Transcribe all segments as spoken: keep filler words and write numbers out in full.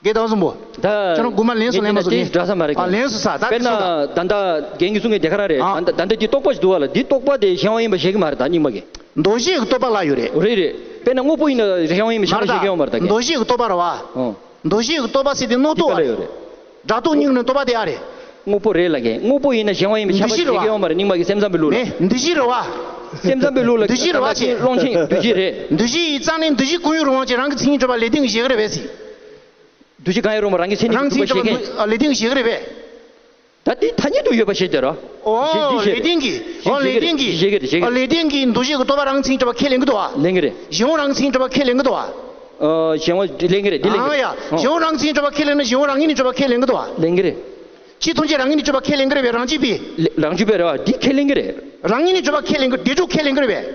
རྒན་དང་གསུམ་པོ། ད་ཁྱེད་རང་དགོངས་པ་ལན་སུ་ལེན་མ་སོང་། ངས་འདྲ་ས་མ་རེད། ཨ་ལན་སུ་ས་ད་དཔེར་ན་ད་ལྟ་རྒན་གྱིས་གསུང་མཁན་དེ་ག་རང་རེད། ཨ་ད་ལྟ་འདི་རྟོག་པ་ཞིག་འདུག་བ་ལ། འདི་རྟོག་པ་དེ་གཞན་དབང་ཡིན་པ་ཤེས་ཀྱི་མ་རེད། ད་རྙིང་མ་གིས། མདོ་བཞི་གི་རྟོག་པ་ལ་ཡོད་རེད། རེད་རེད། དཔེར་ན་དངོས་པོ་ཡིན་ན་གཞན་དབང་ཡིན་པ་ཤེས་ཀྱི་ཡོད་མ་རེད། ད་གིན་མདོ་བཞི་གི་རྟོག་པ་རེད་བ། ཨོ། མདོ་བཞི་གི་རྟོག་པ་ཟེར་དེ་རྣོ་རྟོག་པ་རེད། སྒྲ་རྟོག་གཉིས་ནི་རྟོག་པ་དེ་ཨ་རེད། དངོས་པོ་རེད་ལ་རྒན། དངོས་པོ་ཡིན་ན་གཞན་དབང་ཡིན་པ་ཤེས་ཀྱི་ཡོད་མ་རེད། རྙིང་མ་གིས་སེམས་ཙམ་པའི་ལུགས་ལ། མེད། འདུ་བྱེད་རེད་བ། སེམས་ཙམ་པའི་ལུགས་ལ་འདུ་བྱེད་རེད་བ། ཅེས། ཀློང་ཆེན་འདུ་བྱེད་རེད། འདུ་བྱེད་ཡི་རྩ་ནས་འདུ་བྱེད་ཀུན་ཡོད་རུང་བ་ཅན་རང་གི་མཚན་ཉིད་གྲུབ་པ་ལས་དོན་གྱི་གཞི་ག་རེ་བས་ཟེར། འདུ་བྱེད་གང་ཡང་རུང་བ་རང་གི་མཚན་ཉིད་རང་མཚན་གྲུབ་པ་ཤེས་མཁན། ཨ་ལས་དོན་གྱི་གཞི་ག་རེ་བས། ད་འདི་ཐ་སྙད་དུ་ཡོད་པ་ཞིག་དེ་རོ། ཨོ་ཞེས་ལས་དོན་གྱི། ཨོ་ལས་དོན་གྱི། ཞེས་ཀྱི་རེད། ཞེས་ཀྱི་རེད། ལས་དོན་གྱི་འདུ་བྱེད་ཀྱི་རྟོག་པ་རང་མཚན་གྲུབ་པ་ཁས་ལེན་གྱི་འདུག་བ། ལེན་གྱི་རེད། གཞན་དབང་རང་མཚན་གྲུབ་པ་ཁས་ལེན་གྱི་འདུག་བ། ཨ་གཞན་དབང་ལེན་གྱི་རེད། འདི་ལེན་གྱི་རེད། ཨ་ཡ། གཞན་དབང་རང་མཚན་གྲུབ་པ་ཁས་ལེན་ན་གཞན་དབང་རང་ངོས་ནས་གྲུབ་པ་ཁས་ལེན་གྱི་འདུག་བ། ལེན་གྱི་རེད། ཕྱི་མཐོང་ཅན་རང་ངོས་ནས་གྲུབ་པ་ཁས་ལེན་གྱི་རེད་པས། རང་རྒྱུད་པས། ལེ་རང་རྒྱུད་པས་རེད་བ། འདི་ཁས་ལེན་གྱི་རེད། རང་ངོས་ནས་གྲུབ་པ་ཁས་ལེན་གྱི། བདེན་གྲུབ་ཁས་ལེན་གྱི་རེད་པས།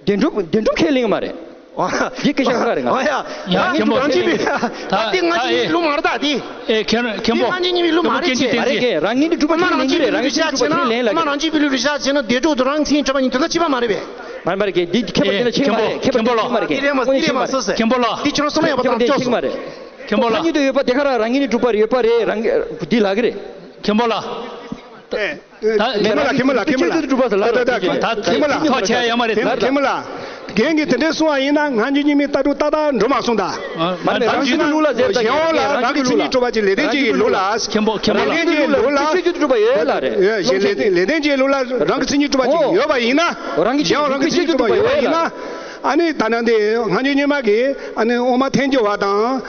བདེན་གྲུབ། བདེན་གྲུབ་ཁས་ལེན་གྱི་མ་རེད། འདི་སྐད་ཆ་ཁ་ཁ་རེད། ང་། ཨ་ཡ། ཡ་རང་ངོས་ནས་གྲུབ་པ་ཁས་ལེན་གྱི་རེད། ད་འདི་ང་ཅི་ཡི་ལུགས་མ་རེད་ད་འདི། ཨེ་ཁྱེད་རང་མཁན་པོ། འདི་ང་ཅི་ཉིད་ཀྱི་ལུགས་མ་རེད་ཅེས། མ་རེད་གས། རང་ངོས་ནས་གྲུབ་པ་ཁས་ལེན་གྱི་རེད། རང་ངོས་ནས་གྲུབ་པ་ཁས་ལེན་ལ། ཨ་མ་རང་རྒྱུད་པའི་ལུགས་བཞག་བྱས་ན་བདེན་གྲུབ་དང་རང་མཚན་གྲུབ་པ་གཉིས་དོན་དག་གཅིག་པ་མ་རེད་པས། མ་རེད་མ་རེད་གས། འདི་ཁྱད་པར་ཅན་ལ་ཁྱད་པར་མ་རེད་གས། ཁྱད་པར་ཅན་ལ་ཁྱད་པར་མ་རེད་གས། མཁན་པོ་ལགས། འདི་ཁྱེད་རང་བསམ་བློ་ཡག་པོ་བཏང་། ཁྱད་པར་ཅན་ཁྱད་པར་ཅན་མ་རེད། མཁན་པོ་ལགས། ཐ་སྙད་དུ་ཡོད་པ་དེ་ག་རང་རང་ངོས་ནས་གྲུབ་པ་རེད། ཡོད་པ་རེད། རང་འདི་ལབ་ཀྱི་རེད། མཁན་པོ་ལགས། ད་མཁན་པོ་ལགས། མཁན་པོ་ལགས། མཁན་པོ་ལགས། ད་ད་ད་མཁན་པོ་ལགས། ཐག་བཅད་ཡ་མ་རེད། མཁན་པོ་ལགས། རྒན་གྱིས་དེ་འདྲ་གསུང་བ་ཡིན་ན་སྔ་འགྱུར་རྙིང་མའི་ལྟ་གྲུབ་ཏག་ཏག་འགྲོ་མ་སོང་ད། མ་རེད། རང་རྒྱུད་ཀྱི་ལུགས་ལ་ཟེར། ད་གཞན་དབང་ལ་རང་གི་མཚན་ཉིད་གྲུབ་པ་ཅིག་ལས་དོན་ཅན་གྱི་ལུགས་ལ། མཁན་པོ། མཁན་པོ་ལགས། ལས་དོན་ཅན་གྱི་ལུགས་ལ། ལས་དོན་ཅན་གྱི་ལུགས་ལ་རང་གི་མཚན་ཉིད་གྲུབ་པ་ཅིག་ཡོད་པ་ཡིན་ན། རང་གི་གཞན་དབང་རང་གི་མཚན་ཉིད་གྲུབ་པ་ཡོད་པ་ཡིན་ན། ཨ་ནི་ད་ནང་དེ་སྔ་འགྱུར་རྙིང་མ་གིས་ཨ་ནི་དབུ་མ་ཐལ་འགྱུར་བ་དང་།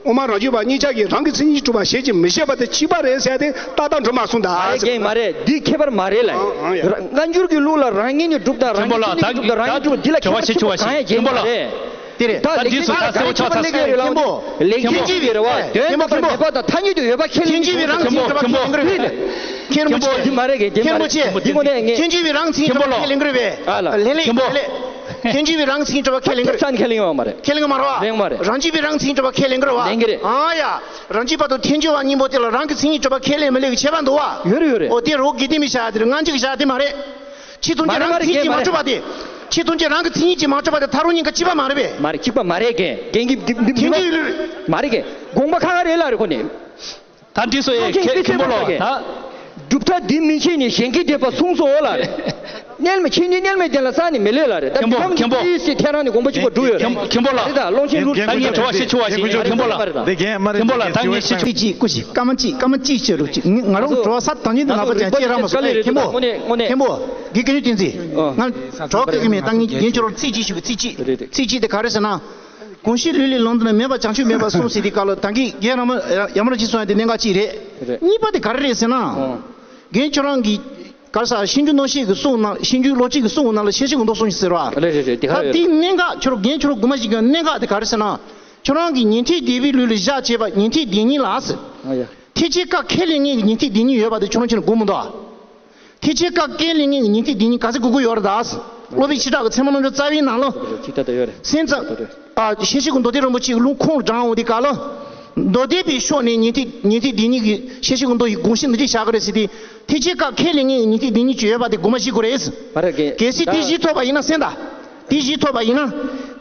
དབུ་མ་རང་རྒྱུད་པ་གཉིས་ཆ་གིས་རང་གི་མཚན་ཉིད་གྲུབ་པ་ཞེས་ཀྱང་མི་བཞེད་པ་དེ་གཅིག་པ་རེད་ཟེར་ཏེ་ཏག་ཏག་འགྲོ་མ་སོང་ད། མ་རེད་གས། མ་རེད། འདི་ཁྱད་པར་མ་རེད་ལ། ཨང་ཨང་ཡ། སྔ་འགྱུར་གྱི་ལུགས་ལ་རང་ངོས་ནས་གྲུབ་དང་རང་གི་མཚན་ཉིད་ནས་གྲུབ་དང་རང་ངོས་གྲུབ་འདི་ལ་ཁྱད་པར་ཆེན་པོ་གང་ཡང་གང་ཡང་མ་རེད། དེ་རེད། ད་ད་ལེགས་ལེགས་ལ་ཁྱད་པར་ཆེན་པོ་ཆགས་ཚར་སོང་། མཁན་པོ། ལེགས་ལེགས་ལ་ཁྱེད་ཀྱིས་རེད་བ། དོན་དམ་པར་མེད་པ་དང་ཐ་སྙད་དུ་ཡོད་པ་ཁས་ལེན་གྱི་འདུག་མཁན་པོ། མཁན་པོ། མཁན་པོ་ཆེ། འདི་མ་རེད་གས། འདི་མ་རེད། མཁན་པོ་ཆེ། འདི་ངོ་ནས་ངས། མཁན་ཆེན་པོས་རང་མཚན་ཉིད་གྲུབ་པ་ཁས་ལེན་གྱི་རེད་པས། ཨ་ལ། ལེགས་ལེགས་མཁན་པོ། ལེགས་ལེགས། མཁན་ཆེན་པོས་རང་མཚན་ཉིད་གྲུབ་པ་ཁས་ལེན་གྱི་རེད། ཁས་ལེན་གྱི་མ་རེད་བ། ཁས་ལེན་གྱི་མ་རེད་བ། ལེན་གྱི་མ་རེད། རང་རྒྱུད་པས་རང་མཚན་ཉིད་གྲུབ་པ་ཁས་ལེན་གྱི་རེད་བ། ལེན་གྱི་རེད། ཨ་ཡ། རང་རྒྱུད་པ་དང་ཐལ་འགྱུར་བ་གཉིས་པོ་དེ་ལ་རང་གི་མཚན་ཉིད་གྲུབ་པ་ཁས་ལེན་མི་ལེན་གྱི་ཁྱད་པར་འདུག་བ། ཡོད་རེད་ཡོད་རེད། འོ་དེ་རོགས་དགེ་ལྡན་པའི་བཞག་དེ་རེད། སྔ་འགྱུར་གྱི་བཞག་དེ་མ་རེད། ཕྱི་མཐོང་ཅན་རང་གི་མཚན་ཉིད་ཀྱིས་མ་གྲུབ་པ་དེ། ཕྱི་མཐོང་ཅན་རང་གི་མཚན་ཉིད་ཀྱིས་མ་གྲུབ་པ་དེ་ཐལ་འགྱུར་གཉིས་ཀ་གཅིག་པ་མ་རེད་པས། མ་རེད། གཅིག་པ་མ་རེད་གས། རྒན་གྱིས་འདི་འདི་འདི་ཐལ་འགྱུར་ལུགས་མ་རེད་གས། དགོངས་པ་ཁ་ཁ་རེད་ལ་རེད་ཁོ་ནས། ད་འདི་སོ་ཨེ་ཀློང་ཆེན་མཁན་པོ་ལགས། ད་གྲུབ་མཐའ་འདི་མི་ཕྱེད་ནས་གཞན་གྱིས་འདེབས་པ་གསུངས་སོ་ལ་རེད། རྣལ་མ་ཕྱིན་ཅི་རྣལ་མའི་རྟེན་ལ་རྩ་ནས་མི་ལེན་ལ་རེད། ད་མཁན་པོ། འདི་མཁན་པོ། ཅི་ཟེར་ཐལ་རང་ནས་དགོངས་པ་གཅིག་པ་འགྲུབ་ཡོད་རེད། མཁན་མཁན་པོ་ལགས། རེད་ད་ཀློང་ཆེན་ལུགས་ད་ངས་དྲི་བ་ཞིག་དྲི་བ་ཞིག་ཡིན། མཁན་པོ་ལགས། ད་ངས་ཞིག་དྲི། མཁན་པོ་ལགས། ད་ངས་ཞིག་དྲི། གཅིག་སྐུ་ཞིག་སྐར་མ་གཅིག་སྐར་མ་གཅིག་བྱེད་རོགས་གཅིག་ང་རང་དྲི་བ་ས་དང་ཉིད་དུ་ལབ་པ་ཅན་སྐྱེ་ར་མ་སོང་། མཁན་པོ། དངོས་གནས་དངོས་གནས། མཁན་པོ། དགེ་རྒན་བསྟན་འཛིན། ང་དྲི་བ་བཀོད་ཀྱི་མེད། ད་ངས་རྒན་ཁྱོད་རང་ཚིག་གཅིག་ཞུ་གི། ཚིག་གཅིག་རེད་རེད། ཚིག་གཅིག་དེ་ག་རེ་ཟེར་ན། གང་ཞིག་ལུས་ལས་ལོངས་ཏེ་ནི། མེད་པར་བྱང་ཆུབ་མེད་པར་གསུངས་ཟེར་དུས་སྐབས་ལ་ད་གིན་རྒན་ར་མ་ཡ་མ་ར་ཅིག་གསུངས་ཡ་དེ་གནད་འགག་ཅིག་རེད། རེད། གཉིས་པ་དེ་ག་རེ་རེད་ཟེར་ན། ཨོ། རྒན་ཁྱོད་རང་གིས་ག་རེ་ཟེར། ཤེས་འགྱུར་རྣམ་བཤད་ཀྱི་གསུང་ནང་། ཤེས་འགྱུར་བློ་སྤྱི་གི་གསུང་ནང་ལ་ཤེས་བྱེད་ཀྱི་མདོ་གསུངས་ཤིག་ཟེར་བ། རེད་རེད་རེད། དེ་ག་རེད། ད་དེའི་གནད་འགག་ཁྱོད་རང་རྒན་ཁྱོད་རང་དགོངས་པ་བཞེས་ཀྱི་གནད་འགག་དེ་ག་རེ་ཟེར་ན། ཁྱོད་རང་གིས་ཉན་ཐོས་སྡེ་པའི་ལུགས་ལ་བཞག་བྱས་པ་ཉན་ཐོས་སྡེ་གཉིས་ལ་ཟེར། ཨ་ཡ། ཐེག་ཆེན་བཀའ་ཁས་ལེན་མཁན་གྱི་ཉན་ཐོས་སྡེ་གཉིས་ཡོད་པ་དེ་ཁྱོད་རང་ཁྱོད་རང་དགོངས་མི་འདུག་ཨ། ཐེག་ཆེན་བཀའ་ཁས་ལེན་མཁན་གྱི་ཉན་ཐོས་སྡེ་གཉིས་ག་ཚོད་དགོས་ཀྱི་ཡོད་རེད་ད། སློབ་དཔོན་ཆོས་གྲགས་ཀྱི་ཚད་མ་རྣམ་འགྲེལ་རྩ་བའི་ནང་ལ། ཅིག་ད་ལྟ་ཡོད་རེད། སེམས་ཙམ། ད་ལྟ་རེད། ཨ་ཤེས་བྱེད་ཀྱི་མདོ་སྡེ་རིན་པོ་ཆེའི་ལུང་ཁུངས་དྲངས་འོང་དུས་སྐབས་ལ། མདོ་སྡེ་པའི་ཕྱོགས་ནས་ཉན་ཐོས་ཉན་ཐོས་སྡེ་གཉིས་ཀྱི་ཤེས་བྱེད་ཀྱི་མདོ་ཡི་དགོངས་གཞི་འདི་འདྲ་བཞག་གི་རེད་ཟེར་ཏེ། ཐེག་ཆེན་བཀའ་ཁས་ལེན་མཁན་གྱི་ཉན་ཐོས་སྡེ་གཉིས་ཀྱི་ཡོད་པ་དེ་དགོངས་པ་བཞེས་དགོས་རེད། མ་རེད་གི། གལ་སྲིད་ད་དེ་བཞེས་ཐུབ་པ་ཡིན་ན་གསན་ད། དེ་བཞེས་ཐུབ་པ་ཡིན་ན།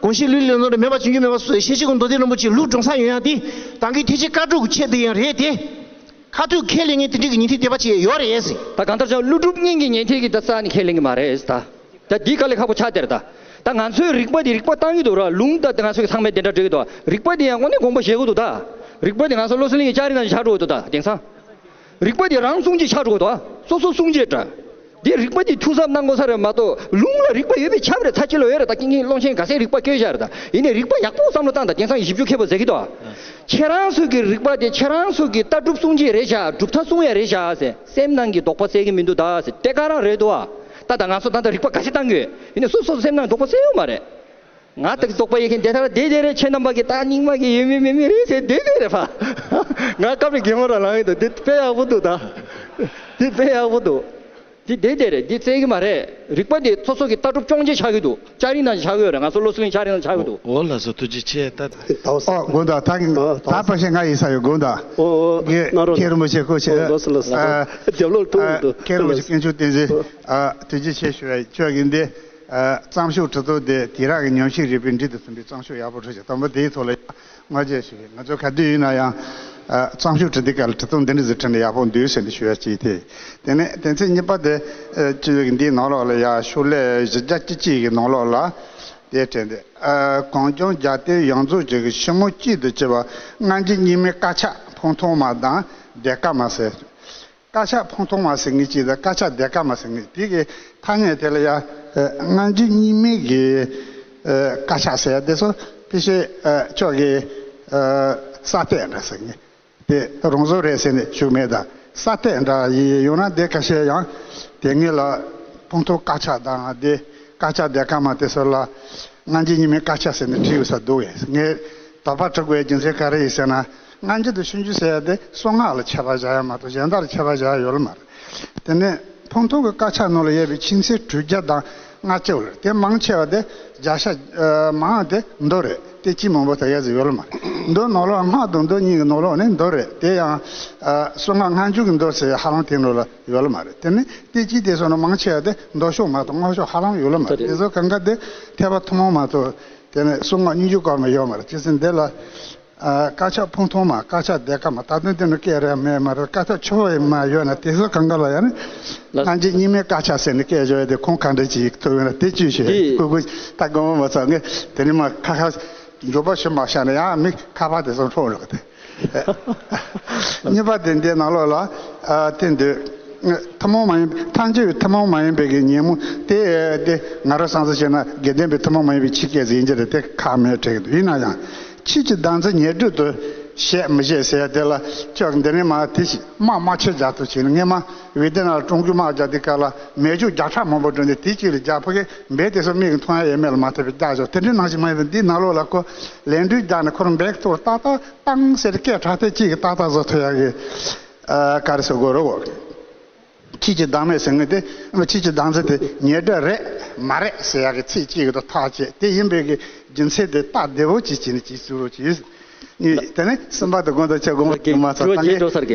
གང་ཞིག་ལུས་ལས་ལོངས་ཏེ་མེད་པར་བྱང་ཆུབ་མེད་པར་གསུངས་ཤེས་བྱེད་ཀྱི་མདོ་སྡེ་རིན་པོ་ཆེའི་ལུང་དྲངས་ས་ཡོང་ཡ་དེ། ད་གིན་ཐེག་ཆེན་བཀའ་སྒྲུབ་ཀྱི་ཆེད་དུ་ཡང་རེད་དེ། ཁ་ཐུག་ཁས་ལེན་མཁན་དེ་འདྲ་གི་ཉན་ཐོས་སྡེ་པ་ཅིག་ཡོད་རེད་ཟེར། ད་གང་ལྟར་ཀྱང་ཀླུ་སྒྲུབ་གཉིས་ཀྱི་ཉན་ཐོས་ཀྱི་ད་རྩ་ནས་ཁས་ལེན་གྱི་མ་རེད་ད། ད་འདི་དཀའ་ལས་ཁག་པོ་ཆགས་བསྡད་རེད་ད། ད་ང་ཚོའི་རིག་པ་འདི་རིག་པ་བཏང་གི་འདུག་ར། ལུང་ད་ང་ཚོས་ཚང་མས་དེ་འདྲ་འགྲིག་གི་འདུག་རིག་པ་འདི་ཡང་དངོས་གནས་དགོངས་པ་བཞེས་དགོས་འདུག་ད། རིག་པ་འདི་ང་ཚོ་བློ་གསལ་གླིང་གི་ལྕགས་རི་ནང་བཞིན་ཆགས་འགྲོ་གི་འདུག་ད་དེང་སང་། རིག་པ་འདི་རང་སྲུང་བྱེད་ཆགས་འགྲོ་གི་འདུག་སོ་སོ་སྲུང་བྱེད་འདྲ། འདི་རིག་པ་འདི་ཐུགས་གཟབ་གནང་དགོས་ས་རེད་མ་གཏོགས། ལུང་ལ་རིག་པ་ཡོད་པའི་ཁྱབ་རེད། ཚ་ཅི་ལོ་ཡོད་རེད། ད་ཀིང་ཀིང་ཀློང་ཆེན་ག་ཚད་རིག་པ་བཀོད་བཞག་རེད་ད། ཡིན་ནའི་རིག་པ་ཡག་པོ་བསམ་བློ་བཏང་ད། དེང་སང་ཞིབ་འཇུག་མཁས་པོ་ཟེར་གི་འདུག་ཁྱེད་རང་ཚོ་གི་རིག་པ་དེ་ཁྱེད་རང་ཚོ་གི་ལྟ་གྲུབ་སྲུང་བྱེད་རེད་བཞག་གྲུབ་མཐའ་སྲུང་ཡ་རེད་བཞག་ཟེར། སེམས་ནང་གི་དོགས་པ་སེལ་གི་མི་འདུག་ད་ཟེར། དེ་ག་རང་རེད་འདུག་ཨ། ད་ད་ང་ཚོ་ད་ལྟ་རིག་པ་ག་ཚད་བཏང་གི་ཡོད། ཡིན་ནའི་སོ་སོ་སེམས་ནང་དོགས་པ་སེལ་ཡོད་མ་རེད། ང་ད་གི་དོགས་པ་ཡོད་མཁན་དེ་ལྟར་བསྡད་བསྡད་རེད། ཁྱེད་རྣམ་པ་གི་ད་རྙིང་མ་གི་ཡོད་མེད་མེད་མེད་རེད་ཟེར་བསྡད་བསྡད་རེད་ཕ། ང་སྐབས་རེ་དགེ་མོ་ར་ལངས་ཡོད་དོ། འདི་དཔེ་ཡག་པོ་འདུག་ད། འདི་དཔེ་ཡག་པོ་འདུག་འདི་བསྡད་བསྡད་རེད། འདི་བཙལ་གི་མ་རེད། རིག་པ་འདི་སོ་སོ་གི་ལྟ་གྲུབ་སྐྱོང་བྱེད་ཆགས་ཀྱི་འདུག་ལྕགས་རི་ནང་བཞིན་ཆགས་ཀྱི་ཡོད་རེད། ང་ཚོ་བློ་གསལ་གླིང་ལྕགས་རི་ནང་ཆགས་ཀྱི་འདུག་འོ་ལགས་སོ། ཐུགས་རྗེ་ཆེ། ད་ཨོ་དགོངས་དག་ད་ད་ཕལ་ཆེར་ང་ཡིན་ས་ཡོད་དགོངས་དག་ཨོ་ཨོ་ངས་ན་རོ་མཁན་རིན་པོ་ཆེ་སྐུ་མཁྱེན། ཨོ་ལགས་སོ་ལགས་སོ། ཨ་རྒྱབ་ལོག་ཐུག་འདུག་མཁན་རིན་པོ་ཆེ་དཀོན་མཆོག་བསྟན་འཛིན། ཨ་ཐུགས་རྗེ་ཆེ་ཞུ་ཡ་ཁྱོད་ཀྱིས་འདི་ཨ་བརྩམས་ཆོས་ཁྲི་ཚོ་འདི་དུས་རབས་ཀྱི་ཉམས་ཞིབ་རིག་པའི་འགྲིག་ཏུ་ཚུད་པའི་བརྩམས་ཆོས་ཡག་པོ་འཕྲོད་ཅིང་། དང་པོ་དེའི་ཐོག་ལ་ཡང་ ང་རྒྱལ་ཞིག་ང་ཚོ་ག་དུས་ཡིན་ན་ཡང་། ཨ། རྩོམ་ཤོག་བྲིས་དུས་སྐབས་ལ་བྲིས་ཐུང་འདི་འདྲ་ཟིག་བྲིས་ན་ཡག་པོ་འདུག་ཟེར་ནས་ཞུ་ཡ་གཅིག་དེ། དེ་ནས་དོན་ཚན་གཉིས་པ་དེ། ཨ། སྤྱི་འདིའི་ནང་ལོགས་ལ་ཡ་ཤོག་ལྷེ་བཞི་བརྒྱ་བཅུ་གཅིག་གི་ནང་ལོགས་ལ་དེ་བྲིས་འདུག་ཨ། གངས་ལྗོངས་རྒྱལ་བསྟན་ཡོངས་རྫོགས་ཀྱི་ཞི་མོལ་གཅིག་ཏུ་གྱུར་པ་སྔ་འགྱུར་རྙིང་མའི་དཀར་ཆག་ཕུང་ཐུང་མ་དང་ལྡན་དཀར་མ་ཟེར། དཀར་ཆག་ཕུང་ཐུང་མ་ཟེར་མཁན་གཅིག་དང་དཀར་ཆག་ལྡན་དཀར་མ་ཟེར་མཁན་དེ་གི་ཐ་སྙད་དེ་ལ་ཡ། ཨ། སྔ་འགྱུར་རྙིང་མའི་གི། ཨ། དཀར་ཆག་ཟེར་ཡ་དེ་ཚོ་ཕལ་ཆེར། ཨ། ཁྱོད་ཀྱི། ཨ། གསར་གཏོད་འདྲ་ཟེར་མཁན་དེ་རང་བཟོ་རེད་ཟེར་ནས་ཞུ་གི་མེད་ད། གསར་གཏོད་འདྲ་ཡིན་ཡོང་ན་དེ་ཁ་ཤས་ཡང་དེ་སྔོན་ལ་ཕུང་ཐུང་དཀར་ཆག་དང་དེ་དཀར་ཆག་ལྡན་དཀར་མ་དེ་ཚོ་ལ་སྔ་འགྱུར་རྙིང་མའི་དཀར་ཆག་ཟེར་ནས་བྲིས་ཡོད་ས་འདུག་གས། ངས་དོགས་པ་འདྲི་དགོས་རྒྱུ་མཚན་ག་རེ་ཡིན་ཟེར་ན། སྔ་འགྱུར་དང་ཕྱི་འགྱུར་ཟེར་ཡ་དེ་གསང་སྔགས་ལ་ཁྱད་པར་བཞག་ཡ་མ་གཏོགས་གཞན་དག་ལ་ཁྱད་པར་བཞག་ཡ་ཡོད་ལ་མ་རེད། དེ་ནས་ཕུང་ཐུང་གི་དཀར་ཆག་ནང་ལ་ཡོད་པའི་ཆོས་ཚན་དྲུག་བརྒྱ་དང་ལྔ་བཅུ་ལ་དེ་མང་ཆེ་བ་དེ་བརྒྱ་ཆ། ཨ། མང་བ་དེ་མདོ་རེད། དེ་གཅིག་མང་པོ་ད་ཡ་ཟིག་ཡོད་ལ་མ་རེད། མདོ་ནང་ལོགས་སྔགས་དང་མདོ་གཉིས་ཀྱི་ནང་ལོགས་ནས་མདོ་རེད། དེ་ཡང་། ཨ། གསང་སྔགས་སྔ་འགྱུར་གྱི་མདོ་ཟེར་ཧ་ལམ་དེ་ནང་ལ་ཡོད་ལ་མ་རེད། དེ་ནས་དེ་གཅིག་དེ་སོང་ན་མང་ཆེ་བ་དེ་མདོ་ཕྱོགས་མ་གཏོགས་སྔགས་ཕྱོགས་ཧ་ལམ་ཡོད་ལ་མ་རེད། དེ་ཚོ་གང་ག་དེ་ཐེག་པ་ཐུན་མོང་མ་གཏོགས། དེ་ནས་གསང་སྔགས་སྙན་བརྒྱུད་སྐོར་མ་ཡོད་མ་རེད། བྱས་ཙང་འདི་ལ། ཨ། དཀར་ཆག་ཕུང་ཐུང་མ། དཀར་ཆག་ལྡན་དཀར་མ། ད་དུང་དེ་ནི་སྐད་རེ་མེད་མ་རེད། དཀར་ཆག་ཆུ་བོ་ཡིན་མ་ཡོད་ན་དེ་ཚོ་གང་ག་ལ་ཡང་ནི། ལ། སྔ་འགྱུར་རྙིང་མའི་དཀར་ཆག་ཟེར་ནས་སྐད་བརྗོད་ཡ་དེ་ཁུངས་ག་འདྲ་ཅིག་ཐུབ་ཡོད་ན་དེ་བཅུད་བྱས། ཨེ། ཀུ་ཀུ་ད་དགོངས་པ་མ་ཚོམ། ངས་དེ་ནི་མ་ཁ་ཁ་མགྱོགས་པོ་ཞིག་མ་བཤད་ན་ཡང་མི་ཁ་པར་དེ་ཚོ་འཕྲོག་འགྲོ་གི་དེ། གཉིས་པ་དེ་འདི་ནང་ལོགས་ལ། ཨ། དེ་འདོད། ཐུན་མོང་མ་ཡིན། ཐམས་ཅད་ཐུན་མོང་མ་ཡིན་པའི་གི་ཉོན་མོངས་དེ། དེ་ང་རང་བསམ་ཚུལ་བྱས་ན་དགེ་ལྡན་པའི་ཐུན་མོང་མ་ཡིན་པའི་ཆོས་སྐད་ཟིག་ཡིན་གྱི་རེད། དེ་ཁག་མེད་དྲན་གྱི་འདུག་ཡིན་ན་ཡང་ཆོས་ཀྱི་བདག་འཛིན་ཉེར་སྒྲིབ་ཏུ་བཤད་མི་བཤད་ཟེར་ཡ་དེ་ལ་ཁྱོད་འདི་ནས་མ་དེ་ཞིག་དམག་དམག་ཆེ་རྒྱག་ཐུབ་བྱས་ནས། སྔོན་མ་བི་ཏི་ནམ་ལ་ཀྲུང་གོས་དམག་རྒྱག་དུས་སྐབས་ལ་མེ་སྒྱོགས་བརྒྱ་ཕྲག་མང་པོ་བསྒྲོན་ཏེ་དེ་གཅིག་ལ་རྒྱག་ཕོ་གས་འབད་དེ་ཚོ་མིག་གིས་མཐོང་ཡ་ཡོད་མེད་ལ་མ་ལྟོས་པའི་རྒྱག་ཆོག་དེ་འདྲའི་ནང་བཞིན་མ་ཡིན་པར་འདིའི་ནང་ལོགས་ལ་ཁོ་ལན་གྲུ་རྒྱག་ནས་ཁོ་རང་འབད་ཐུག་ཏག་ཏག་བཏང་ཟེར་སྐད་གྲགས་ཏེ་གཅིག་གིས་ཏག་ཏག་བཟོ་ཐུབ་ཡ་གི། ཨ། ག་རེ་ཟེར་དགོས་རེད་གོ། ཆོས་ཀྱི་བདག་མེད་ཟེར་མཁན་དེ། ཆོས་ཀྱི་བདག་འཛིན་དེ་ཉེར་སྒྲིབ་རེད་མ་རེད་ཟེར་ཡག་གི་ཚིག་གཅིག་གི་ཐོག་ཐག་བཅད་དེ་ཡིན་པའི་གི་རྒྱུ་མཚན་དེ་སྟབས་བདེ་བོ་ཅིག་བྱས་ནས་ཅིག་བཟོ་རོགས་གྱིས། དེ་ནས་གསུམ་པ་དེ་དགོངས་དག་ཆེ་དགོངས་པ་ཅིག་མ་ཚོམ། ད་ངས་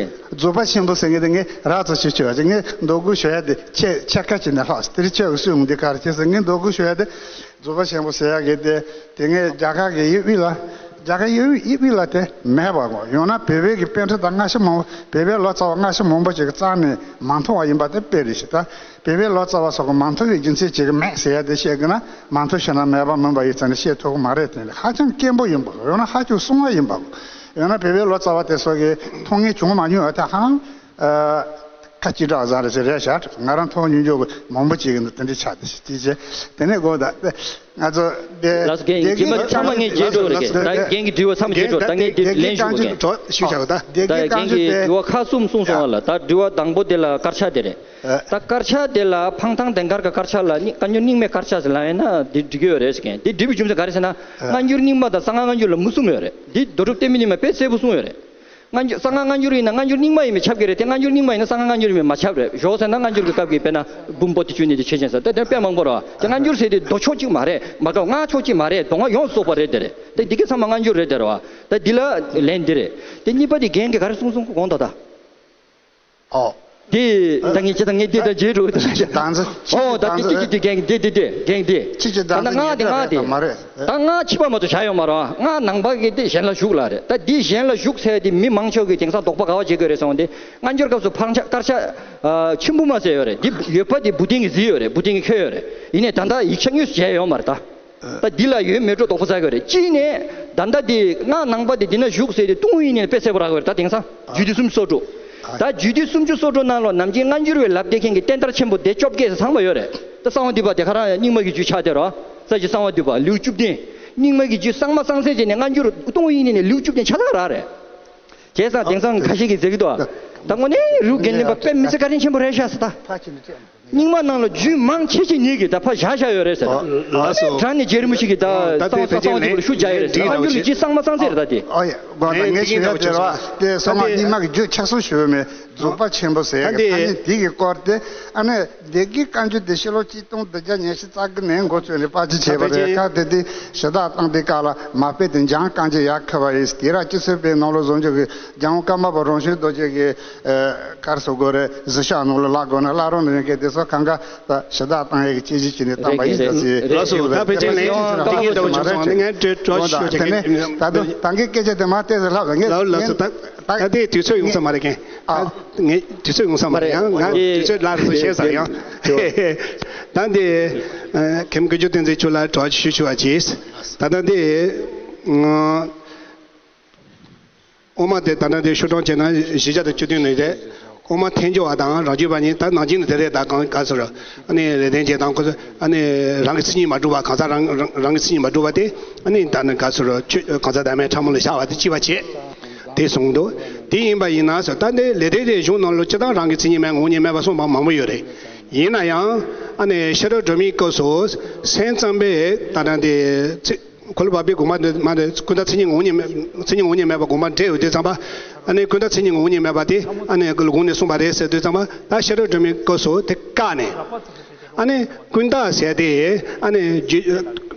རྫོགས་པ་ཆེན་པོ་ཟེར་མཁན་དེ་ངས་རགས་ཙམ་ཞིག་ཆོད་པ་ཅིག་ངས་འདོད་དགུ་ཞུ་ཡ་དེ་ཆེ་ཆེ་ཁ་ཅིག་ནས་ལྷག་དེ་རིང་ཆོས་ཀྱི་སྲོལ་ངོ་འདི་ག་རེ་བྱས་ཟེར། ངས་འདོད་དགུ་ཞུ་ཡ་དེ། རྫོགས་པ་ཆེན་པོ་ཟེར་ཡག་གི་དེ། དེ་ངས་རྒྱ་གར་གི་ཡུལ་དབུས་ལ། རྒྱ་གར་ཡུལ་དབུས་ལ་དེ་མེད་པ་གོ། ཡང་ན་བོད་པའི་གི་པཎ་གྲུབ་དང་སྔ་ཕྱི་མང་པོ། བོད་པའི་ལོ་ཙཱ་བ་སྔ་ཕྱི་མང་པོ་ཅིག་གིས་བརྩམས་ནས་མ་མཐོང་བ་ཡིན་པ་དེ་དཔེ་རེད་ཤག་ད་བོད་པའི་ལོ་ཙཱ་བ་སོགས་ཀྱིས་མ་མཐོང་བའི་རྒྱུ་མཚན་ཅིག་གིས་མེད་ཟེར་ཡ་དེ་བཤད་དགོས་ན། མ་མཐོང་ཞེ་ན་མེད་པ་མིན་པ་ཡིན་ཙང་ནས་བཤད་ཐུབ་ཀྱི་མ་རེད་དེ། ཧ་ཅང་དཀོན་པོ་ཡིན་པ་གོ། ཡང་ན་ཧ་ཅང་གསང་བ་ཡིན་པ་གོ། ཡང་ན་བོད་པའི་ལོ་ཙཱ་བ་དེ་ཚོ་གིས་མཐོང་མྱོང་བྱུང་མ་མྱོང་བ་དེ་ཧ་ལམ། ཨ། ཁ་ཅིག་གྲགས་བཟང་རེད་ཟེར་རེད་ཤག་ང་རང་མཐོང་མྱོང་མྱོང་གི་མང་པོ་ཅིག་གི་དེ་འདྲ་ཆགས་ཏེ་ཅི་བྱེད། དེ་ནས་དགོངས་དག་ང་ཚོ་དེ། ལགས་སོ། རྒན་རྒན་མ་ཚང་མ་ངས་བརྗེད་འགྲོ་རེད། རྒན་ད་རྒན་གྱི་དྲི་བ་མཚམས་བརྗེད་འགྲོ། ད་ངས་འདི་ལན་ཞུ་དགོས། རྒན་ད་རྒན་གྱི་དྲི་བ་མཚམས་བརྗེད་འགྲོ་ཞུ་བྱ་བ། ད་རྒན་གྱི་དྲི་བ་ཁག་གསུམ་གསུངས་སོང་བ་ལ། ད་དྲི་བ་དང་པོ་དེ་ལ་དཀར་ཆག་དེ་རེད། ད་དཀར་ཆག་དེ་ལ་འཕང་ཐང་ལྡན་དཀར་ག་དཀར་ཆག་ལ་སྔ་འགྱུར་རྙིང་མའི་དཀར་ཆག་ཟེར་ལབ་ཡིན་ན་འདི་འགྲིག་གི་ཡོད་རེད་ཟེར་མཁན། འདི་འགྲིག་པའི་རྒྱུ་མཚན་ག་རེ་ཟེར་ན། སྔ་འགྱུར་རྙིང་མ་དང་གསང་སྔགས་སྔ་འགྱུར་ལ་མུ་གསུམ་ཡོད་རེད། འདི་རྡོ་གྲུབ་བསྟན་པའི་ཉི་མས་དཔེ་གསལ་པོ་གསུངས་ཡོད་རེད། སྔ་འགྱུར་གསང་སྔགས་སྔ་འགྱུར་ཡིན་ན་སྔ་འགྱུར་རྙིང་མ་ཡིན་པས་ཁྱབ་ཀྱི་རེད་དེ། སྔ་འགྱུར་རྙིང་མ་ཡིན་ན་གསང་སྔགས་སྔ་འགྱུར་ཡིན་པས་མ་ཁྱབ་རེད། ཞོག་ཟེར་ན་སྔ་འགྱུར་གྱི་སྐབས་ཀྱི་དཔེར་ན་འབུམ་པོ་ཏི་བཅུ་གཉིས་དེ་ཆོས་ཅན་ཟེར་དེ་དེ་དཔེ་མང་པོ་རེད་བ། དེ་སྔ་འགྱུར་ཟེར་དེ་མདོ་ཕྱོགས་གཅིག་མ་རེད། མ་གཏོགས་སྔགས་ཕྱོགས་གཅིག་མ་རེད། མདོ་སྔགས་ཡོངས་སུ་རྫོགས་པ་རེད་དེ་རེད། དེ་འདི་གའི་ཚང་མ་སྔ་འགྱུར་རེད་དེ་རེད་བ། ད་འདི་ལ་ལན་འདི་རེད། དེ་གཉིས་པ་དེ་རྒན་གྱིས་ག་རེ་གསུངས་སོང་དགོངས་དག་ད། ཨོ། དེ་ད་ངས་ཅི་ད་ངས་འདི་ད་བརྗེད་འགྲོ་གི་ད། ཆོས་ཀྱི་བདག་འཛིན། ཨོ་ད་འདི་འདི་འདི་རྒན་འདི་འདི་འདི་རྒན་འདི། ཆོས་ཀྱི་བདག་འཛིན། ད་ང་འདི་ང་འདི། མ་རེད། ད་ང་ཕྱི་པ་མ་གཏོགས་བྱ་ཡོད་མ་རེད། ང་ནང་པ་གི་དེ་གཞན་ལ་ཞུགས་ལ་རེད། ད་འདི་གཞན་ལ་ཞུགས་ཟེར་དེ་མི་མང་ཆེ་བ་གིས་དེང་སང་དོགས་པ་ག་བ་བྱེད་དགོས་རེད་ཟེར་བ་འདི། སྔ་འགྱུར་སྐབས་སུ་འཕང་ཆག་དཀར་ཆག་ཆེན་པོ་མ་ཟེར་ཡོད་རེད། འདི་ཡོད་པ་དེ་བུ་སྟོན་གྱིས་གཟིགས་ཡོད་རེད། བུ་སྟོན་གྱིས་འཁྱོལ་ཡོད་རེད། ཡིན་ནའི་ད་ལྟ་ཡིག་ཆ་དངོས་སུ་མཇལ་ཡོད་མ་རེད་ད། ད་འདི་ལ་ཡོད་མེད་འགྲོ་དོགས་པ་ཟ་གི་རེད། གཅིག་ནས་ད་ལྟ་འདི་སྔགས་ནང་པ་འདི་འདི་ན་བཞུགས་ཟེར་དེ་ཏུང་ཧུའེ་ཡིན་ནའི་དཔེ་གསལ་པོ་རག་གི་རེད། ད་དེང་སང་རྒྱུད་སྡེ་སུམ་ཅུ་སོ་དྲུག་ད་རྒྱུད་སྡེ་སུམ་ཅུ་སོ་དྲུག་ནང་ལོགས་ནམ་རྒྱུན་སྔ་འགྱུར་བའི་ལབ་བསྡད་མཁན་གྱི་བསྟན་དར་ཆེན་པོ་སྡེ་བཅོ་བརྒྱད་ཚང་མ་ཡོད་རེད། ད་གསང་བ་འདུས་པ་དེ་ག་རང་རྙིང་མ་གི་རྒྱུད་ཆགས་བསྡད་རོ། ས་བཅུ་གསང་བ་འདུས་པ་ལེའུ་བཅུ་བདུན། རྙིང་མ་གི་རྒྱུད་གཙང་མ་གཙང་སེལ་བྱས་ནས་སྔ་འགྱུར་ཏུང་ཧུའེ་ཡིན་ནའི་ལེའུ་བཅུ་བདུན་ཆ་ཚང་རག་རེད། བྱས་ཙང་དེང་སང་ཁ་ཤས་ཀྱིས་ཟེར་གི་འདུག་ད་དངོས་གནས་རུ་རྒན་གླིང་པ་དཔེ་མི་སྲིད་བཀའ་དྲིན་ཆེན་པོ་རེད་ཤག་ཟེར་ད། རྙིང་མ་ནང་ལ་རྒྱུད་མང་ཆེ་ཤོས་ཉིད་ཀྱིས་ད་ཕར་བཞག་བཞག་ཡོད་རེད་ཟེར། ཨ། ཨ་སོ། དྲང་ནས་རྗེ་རིན་པོ་ཆེ་གིས་ད་ད་གསང་བ་ཚང་གསང་བ་འདུས་པ་ལ་ཤུགས་རྒྱག་ཡོད་རེད་ཟེར། སྔ་འགྱུར་གྱི་རྒྱུད་གཙང་མ་གཙང་སེལ་རེད་ད་དེ། ཨོ་ཡ། དགོངས་དག་ངས་ཞུ་ཡ་དེ་རེད་བ། དེ་གསང་བ་རྙིང་མ་གི་རྒྱུད་ཆགས་སོང་ཞུ་བ་མེད། རྫོགས་པ་ཆེན་པོ་ཟེར་ཡ་གི་ཐ་སྙད་དེ་གི་སྐོར་དེ། ཨ་ནི་སྡེ་དགེ་བཀའ་འགྱུར་དེ་ཕྱི་ལོ་གཅིག་སྟོང་བདུན་བརྒྱ་ཉི་ཤུ་རྩ་དགུ་ནས་འགོ་བཙུགས་ནས་པར་སྐྲུན་བྱས་པ་རེད། སྐབས་དེ་དུས་ཞུ་དག་བཏང་དུས་སྐབས་ལ་མ་དཔེ་དེ་འཇང་དཀར་མཛེས་ཡར་འཁོད་པ་ཡིན། དེ་ར་སྤྱི་ཚོགས་པའི་ནང་ལོགས་བཟོ་འཇོག་གི་རྒྱལ་དབང་ཀརྨ་པ་རང་བྱུང་རྡོ་རྗེ་གི། ཨ། ག་རེ་ཟེར་དགོས་རེད། གཟི་ཤོག་ནང་ལ་བཀླག་དགོས་ན་བཀླག་རོགས་གནང་། ཡང་སྐད་དེ་ གང་ག་ད་ཞུ་དག་བཏང་ཡས་ཀྱི་དཔྱད་གཞི་བྱས་ནས་བཏང་པ་ཡིན་ཟེར་ཟེར། ལགས་སོ། ད་ཕལ་ཆེར་ལན་དེ་གཉིས་འདྲ་བོ་ཅིག་སོང་། ངས་འགྲོ་འགྲོ་ཞུ་ཞུ་མཁན་ད་དུང་ད་གིན་སྐད་ཆ་དེ་མ་ཏོག་ཙམ་ལྷག་ལ་ངས། ལགས་ལགས་སོ། ད་ད་དེ་དུས་ཚོད་ཡོང་ས་མ་རེད་མཁན། ཨ། ངས་དུས་ཚོད་ཡོང་ས་མ་རེད། ཡང་ང་དུས་ཚོད་ལ་རེ་བཤད་ས་ཡང་། ད་འདི་མཁན་དགེ་བཅུ་བསྟན་འཛིན་ཆོས་ལ་དྲི་བ་ཞུ་ཞུ་བ་གྱིས། ད་ལྟ་འདི་ཨོ་མ་དེ་ད་ལྟ་འདི་ཤོག་གྲངས་བྱས་ན་བཞི་བརྒྱ་དང་བཅུ་བདུན་ནས་རེད། ཨོ་མ་ཐལ་འགྱུར་བ་དང་རང་རྒྱུད་པ་གཉིས། ད་ནང་བཞིན་དེ་རེད། ད་གང་ག་ཚོད་རེད། ཨ་ནི་ལེགས་ལྡན་འབྱེད་དང་ཁོ་ཚོ་ཨ་ནི་རང་གི་མཚན་ཉིད་མ་གྲུབ་པ། གང་ཟག་རང་རང་རང་གི་མཚན་ཉིད་མ་གྲུབ་པ་དེ་ཨ་ནི་ད་ནི་ག་ཚོད་རེད། ཆོས་གང་ཟག་བདག་མེད་ཕྲ་མོ་ལ་བཞག་པ་དེ་གཅིག་པ་བྱེད། དེ་གསུངས་འདུག་དེ་ཡིན་པ་ཡིན་ན་ཟེར། ད་འདི་ལེགས་ལྡན་འབྱེད་གཞུང་ནང་ལ་སྤྱིར་བཏང་རང་གི་མཚན་ཉིད་མེད་ངོ་བོ་ཉིད་མེད་པ་གསུངས་པ་མང་པོ་ཡོད་རེད། ཡིན་ན་ཡང་ཨ་ནི་ཤེས་རབ་སྒྲོན་མེའི་སྐབས་སུ་སེམས་ཙམ་པས་ད་ལྟ་འདི་ཚེ་འཁོར་ལོ་བར་པའི་དགོངས་པ་འདི་མ་རེད། ཀུན་བརྟགས་མཚན་ཉིད་ངོ་བོ་ཉིད་མེད། མཚན་ཉིད་ངོ་བོ་ཉིད་མེད་པ་དགོངས་པ་འགྲེལ་ཡོད་དུས་ཙམ་པ། ཨ་ནི་ཀུན་བརྟགས་མཚན་ཉིད་ངོ་བོ་ཉིད་མེད་པ་དེ་ཨ་ནི་དགོངས་ནས་གསུངས་པ་རེད་ཟེར་དུས་ཙམ་པ། ད་ཤེས་རབ་སྒྲོན་མེའི་སྐབས་སུ་དེ་བཀག་ནས། ཨ་ནི་ཀུན་བརྟགས་ཟེར་དེ་ཨ་ནི་རྒྱུ་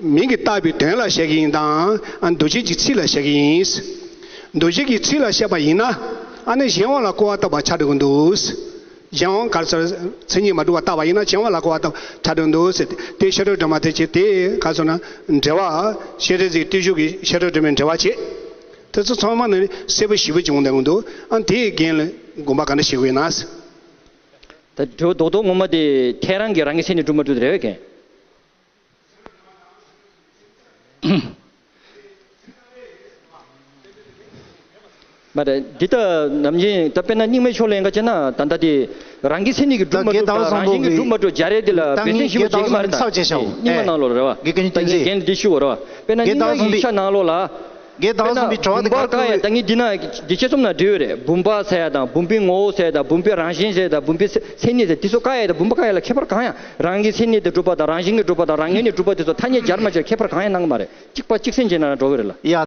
མིང་གིས་བཏགས་པའི་དོན་ལ་བཤད་ཀྱི་ཡིན་དང་། ཨ་འདུ་བྱེད་ཀྱི་ཚིག་ལ་བཤད་ཀྱི་ཡིན། འདུ་བྱེད་ཀྱི་ཚིག་ལ་བཤད་པ་ཡིན་ན། ཨ་ནི་གཞན་དབང་ལ་སྐུར་བ་བཏབ་པ་ཆགས་འགྲོ་གི་འདུག་གཞན་དབང་ག་རེ་ཟེར། མཚན་ཉིད་མ་གྲུབ་པ་བཏགས་པ་ཡིན་ན་གཞན་དབང་ལ་སྐུར་བ་བཏབ་ཆགས་འགྲོ་གི་འདུག་ཟེར་ཏེ། དེ་ཤེས་རབ་སྒྲོན་མ་དེ་བྱས་ཏེ་ག་རེ་ཟེར་ན། འགྲེལ་པ་ཤེས་རབ་ཟེར་བརྟུལ་ཞུགས་ཀྱི་ཤེས་རབ་སྒྲོན་མའི་འགྲེལ་པ་བྱས། དེ་ཚོ་ཚང་མ་ནི་གསལ་པོ་ཞིབ་པོ་བྱུང་བསྡད་ཀྱི་འདུག་ཨ་དེའི་རྒྱན་ལ་དགོངས་པ་ག་འདྲ་བཞེས་དགོས་ན། ད་དྲི་བ་རྡོག་རྡོག་ངོ་མ་དེ་ཐལ་རང་གིས་རང་གི་མཚན་ཉིད་གྲུབ་མ་གྲུབ་དེ་རེད་བས་ཀན། མ་རེད། འདི་ལྟ་ནམ་རྒྱུན་ད་དཔེར་ན་རྙིང་མའི་ཕྱོགས་ལ་ཡིན་ག་བྱས་ན། ད་ལྟ་དེ་རང་གི་མཚན་ཉིད་ཀྱིས་གྲུབ་མ་གྲུབ་དང་རང་བཞིན་གྱིས་གྲུབ་མ་གྲུབ་སྦྱར་ཡས་དེ་ལ་འབད་བརྩོན་ཞིབ་པོ་བྱེད་ཀྱི་མ་རེད། ད་རྙིང་མ་ནང་ལོགས་རེད་བ། ད་ངས་རྒན་འདི་ཞུ་བ་རེད་བ། དཔེར་ན་རྙིང་མ་ཡིག་ཆ་ནང་ལོགས་ལ། དཔེར་ན་བུམ་པ་བཀག་ཡས། ད་ངས་འདི་ན་འདི་ཆེད་གསུམ་ན་འབྲེལ་ཡོད་རེད། བུམ་པ་ཟེར་ཡ་དང་། བུམ་པའི་ངོ་བོ་ཟེར་ཡ་དང་། བུམ་པའི་རང་བཞིན་ཟེར་ཡ་དང་། བུམ་པའི་མཚན་ཉིད་ཟེར། འདི་ཚོ་བཀག་ཡས་དང་བུམ་པ་བཀག་ཡས་ལ་ཁྱད་པར་གང་ཡང་། རང་གི་མཚན་ཉིད་དེ་གྲུབ་པ་དང་། རང་བཞིན་གྱིས་གྲུབ་པ་དང་། རང་ངོས་ནས་གྲུབ་པ་དེ་ཚོ་ཐ་སྙད་སྦྱར་མ་སྦྱར་ཁྱད་པར་གང་ཡང་གནང་གི་མ་རེད། གཅིག་པ་གཅིག་མཚུངས་བྱས་ན་འགྲོ་གི་རེད་ལ། ཡ།